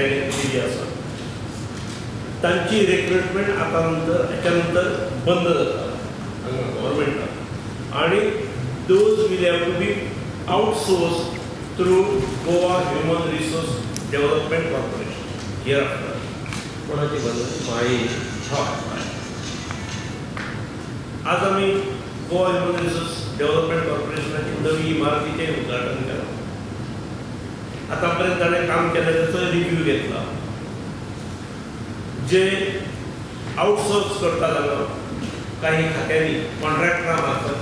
Guideline दिली आसा. तांची रिक्रुटमेंट आतां नंतर हेच्या नंतर बंद जाता हांगा गव्हर्मेंटान आनी those will have to be outsource through Goa Human Resource Development Corporation hereafter. कोणाची बंद माई? हय, आज आमी गोवा ह्युमन रिसोर्स डेव्हलपमेंट कॉर्पोरेशनाची नवी इमारतीचें उद्घाटन केलां. आतां पर्यंत ताणें काम केलें ताचो रिव्यू घेतला. जे आउटसोर्स करतात हांगा काही खात्यांनी कॉन्ट्रॅक्टरा मार्फत,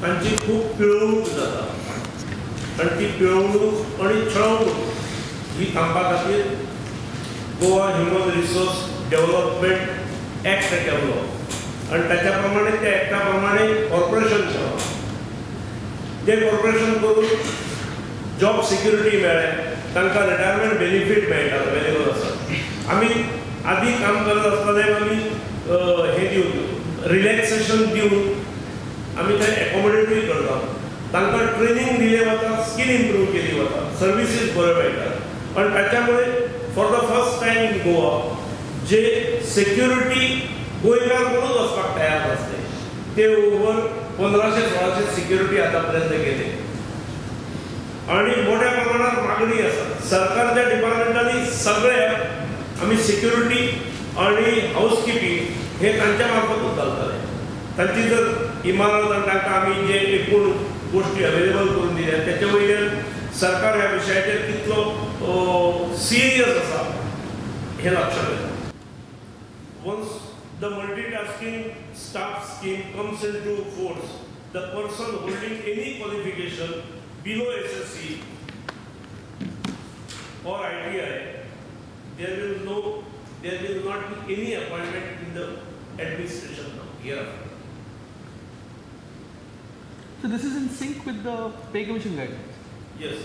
तांची खूब पिळवणूक जाता आनी ती पिळवणूक आनी छळवणूक ही थांबपा खातीर Goa human resource development act केलो आनी ताच्या प्रमाणे त्या एक्टा प्रमाणे कॉर्पोरेशन केलां. तें कॉर्पोरेशन करून जॉब सिक्युरिटी मेळ्ळें, तांकां रिटायरमेंट बेनिफीट मेळटा, अवेलेबल आसा. आमी आदी काम करत आसतना आमी हें दिवन रिलॅक्सेशन दिवन आमी ते एकोमोडेटूय करता. तांकां ट्रेनींग दिलें वता, स्कील इम्प्रूव केली वता, सर्विसीस बऱ्यो मेळटात आनी ताच्या मुळे for the first time in Goa J security गोंयकार कोणूच वचपाक तयार नासले ते ओवर 1500 1600 सिक्युरिटी आतां पर्यंत गेले आनी मोठ्या प्रमाणात मागणी आसा. सरकारच्या डिपार्टमेंटांनी सगळे आमी सिक्युरिटी आनी हाऊसकिपींग हे तांच्या मार्फतूच घालताले. तांची जर इमारत आनी तांकां आमी जे एकूण गोश्टी अवेलेबल करून दिल्या त्याच्या वयल्यान सरकार ह्या विशयाचेर कितलो सिरियस आसा हें लक्षात येता. Once the multitasking staff scheme comes into force, the person holding any qualification below SSC or ITI, there will not be any appointment in the administration now, hereafter. So this is in sync with the Pay Commission guidelines? Yes.